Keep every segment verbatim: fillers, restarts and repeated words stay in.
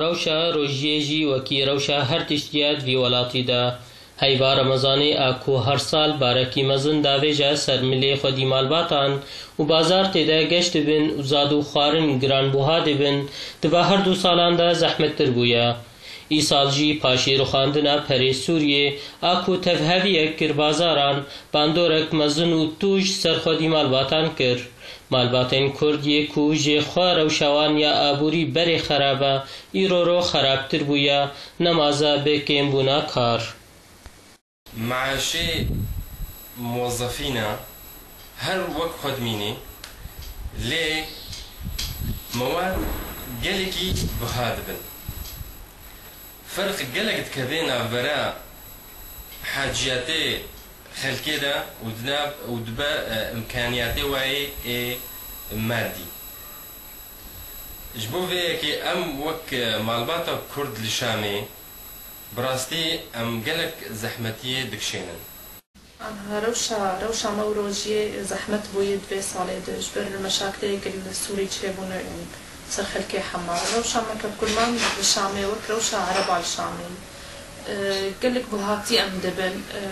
Rewşa rojiyê jî wekî rewşa her tiştî ye di vî welatî de. Heyva Remezanê a ku her sal barekî mezin davêje ser milê xwedî malbatan û bazar tê de geş dibin û zad û xwarin giranbuha dibin, di va her du salan de zehmettir bûye. Îsal jî paşî rûxandina perê Sûriyê a ku tevheviyek kir bazaran, bandorek mezin û tûj ser xwedî malbatan kir. Malbatên Kurd yê ku jê xwe rewşa wan ya aborî berê xerab e, îro ro xerabtir bûye, nemaze bê kêmbûna kar. Meaşê muwezzefîna her wek xwe dimîne, lê mewad gelekî biha dibin. Ferq gelek dikeve navbera haciyetê xelkê de û dina-, û dibe, e, imkaniyetê wayê ê madî. Ji bo vê yekê em wek, e, malbata Kurd li Şamê, bi rastî em gelek zehmetiyê dikişênin. Aha, rewşa, rewşa me û rojiyê zehmet bûye di vê salê de, ji ber meşakilê gil li Sûrî çêbûne, yanî ser xelkê hema. Rewşa me ke kurman li Şamê wek rewşa Ereba li Şamê. E, gelek buhatî em dibin. E,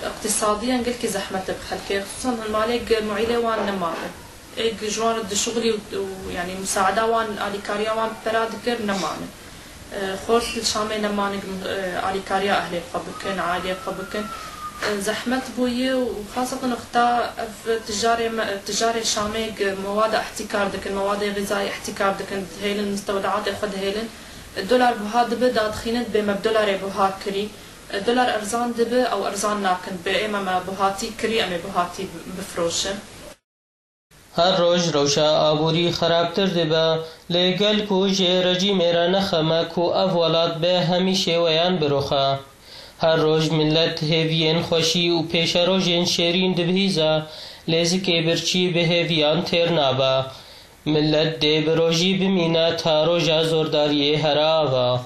iqtîsadiyen gelkî zehmet e bi xelkê. Xisûsan malê gi muîlê wan nemane. Ê gi ji wan re dişuxilî û, û, yanî musaada wan, alîkariya wan pera dikir nemane. E, xort li Şamê nemanik, e, alîkariya ehlê xwe bikin, ailê xwe bikin. E, zehmet bûye û xaseten wexta ev tijarê me, tijarê Şamê gi mewada ihtîkar dikin, mewadê xîzayî ihtîkar dikin, dihêlin, mistewdeatê xwe dihêlin. E, dolar buha dibe, dadixînin, dibê me bi dolarê buha kirî. E, dolar erzan dibe, ew erzan nakin. Dibê ê me, me buhatî kirî, em ê buhatî bifroşin. Her roj rewşa aborî xerabtir dibe, lê gel ku jê rejîmê re ne xem e ku ev welat bi hemî şêweyan biroxe. Her roj milet hêviyên xweşî û pêşerojên şêrîn dibihîze, lê zikê birçî bi hêviyan têr nabe. Milet dê bi rojî bimîne ta roja zordariyê here ava.